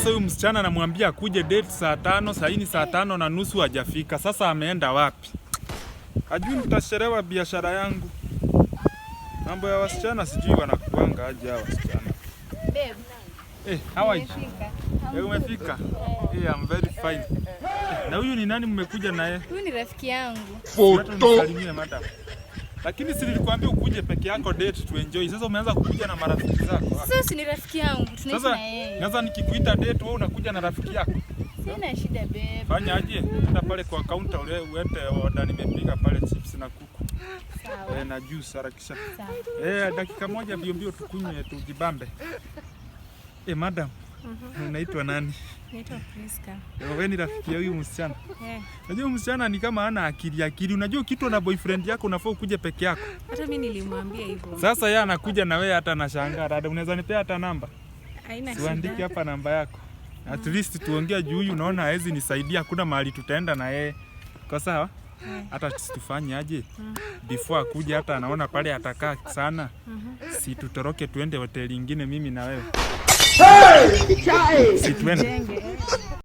Sasa huyu msichana anamwambia akuje date saa 5, saa hii ni saa 5:30 hajafika. Sasa ameenda wapi? Hajui nitachelewa biashara yangu. Mambo ya wasichana, sijui wanakuanga aje hawa wasichana. Babe, Eh, how are you? nimefika. Eh, umefika? Eh, I'm very fine. Eh, na huyu ni nani mmekuja naye? Huyu ni rafiki yangu. Hata unisalimie, madam. Lakini si nilikwambia ukuje peke yako date tu enjoy. Sasa umeanza kukuja na marafiki zako. Sasa si ni rafiki yangu, tunaishi Sasa na yeye. Sasa nikikuita date, wewe unakuja na rafiki yako. Sina shida, babe. Fanya aje? Enda pale kwa counter ule uete order nimepiga pale, chips na kuku. Sawa. Eh, na juice, harakisha. Sawa. Eh, dakika moja mbio mbio tukunywe tujibambe. Eh, madam. Unaitwa nani? Naitwa Priska. Eh, wewe ni rafiki ya huyu msichana? Eh, Unajua huyu msichana ni kama hana akili akili. Unajua kitu na boyfriend yako unafaa ukuje peke yako. Hata mimi nilimwambia hivyo. Sasa yeye anakuja na wewe, hata anashangaa. Dada, unaweza nipea hata namba? Haina Siuandike shida. hapa namba yako. At least tuongea juu huyu unaona hawezi nisaidia, hakuna mahali tutaenda na yeye. Kwa sawa? Hata tufanye aje? Before akuja, hata anaona pale atakaa sana. Si tutoroke tuende hoteli ingine mimi na wewe? Si tuende? Jenge.